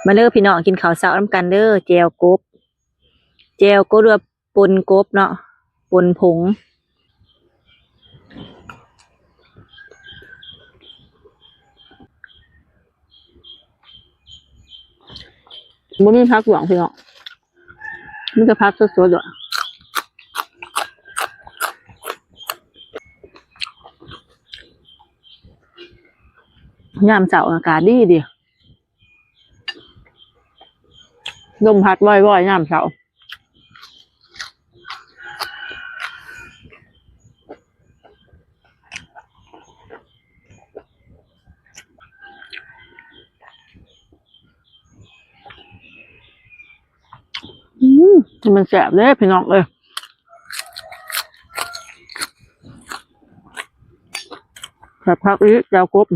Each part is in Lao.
ມາເດີພີ່ນ້ອງ ກິນເຂົ້າເຊົ້ານຳກັນເດີ. ແຈ່ວກົບ ແຈ່ວກົບ ຫຼືວ່າປົ່ນກົບເນາະ ປົ່ນຜົງ. ບໍ່ມີຜັກຫຼວງພີ່ນ້ອງ ມີແຕ່ຜັກສົດໆ ໂລດ. ຍາມເຊົ້າອາກາດດີໆ ລົມພັດວອຍໆ ຍາມເຊົ້າ. ອືມ ມັນແຊບເດ້ພີ່ນ້ອງເອີຍ ແຊບຄັກອີ່ຫຼີ ແຈ່ວກົບ.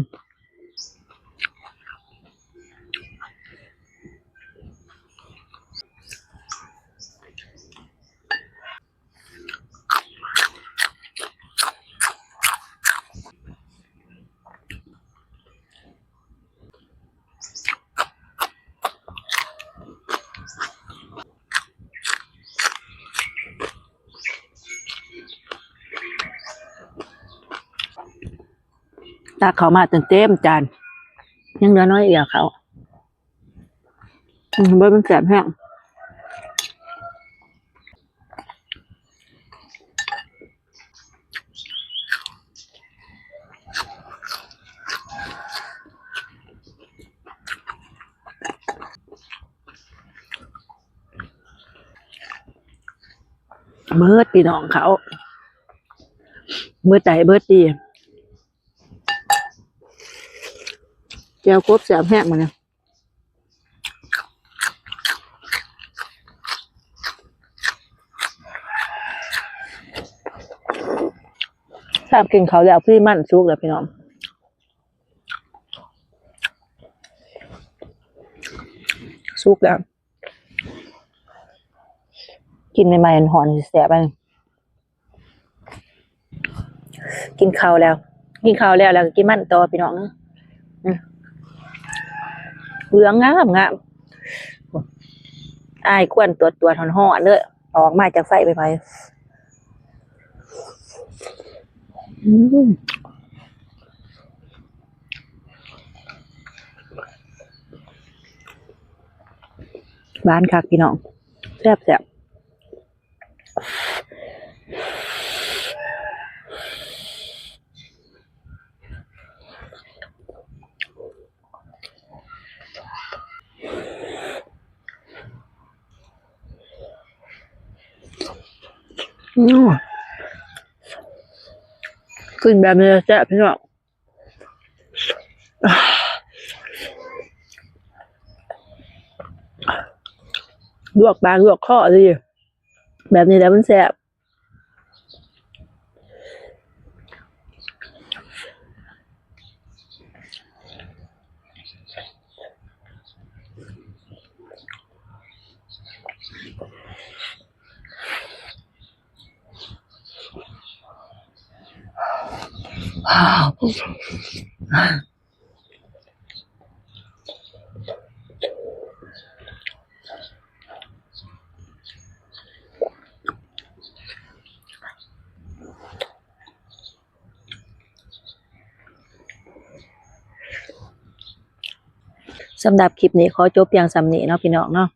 ຕັກເຂົ້າມາຈົນເຕັມຈານ ຍັງເຫຼືອໜ້ອຍດຽວເຂົ້າ. ອືມ ເບິ່ງມັນແຊບແຮງ. ເບິດພີ່ນ້ອງເຂົ້າ ເບິດໃດເບິດດີ. ແຈ່ວກົບແຊບແຮງມື້ນີ້ ແຊບ. ກິນເຂົ້າແລ້ວ ພີມັນສຸກແລ້ວພີ່ນ້ອງ ສຸກແລ້ວ. ກິນໃໝ່ໆ ຮ້ອນໆ ຊິແຊບອັນນີ້. ກິນເຂົ້າແລ້ວ ກິນເຂົ້າແລ້ວ ແລ້ວກໍກິນມັນຕໍ່ພີ່ນ້ອງ. ອືມ ເຫຼືອງງາມໆ ອາຍຄວັນຕວດໆ ຮ້ອນໆ ເລີຍ ອອກມາຈາກໄຟໃໝ່ໆ. ອືມ ຫວານຄັກພີ່ນ້ອງ ແຊບໆ. ອືມ ກິນແບບນີ້ແຊບພີ່ນ້ອງ. ລວກປາກລວກຄໍດີ ແບບນີ້ແຫຼະມັນແຊບ. ສຳລັບຄລິບນີ້ຂໍຈົບພຽງສ່ຳນີ້ເນາະ ພີ່ນ້ອງເນາະ.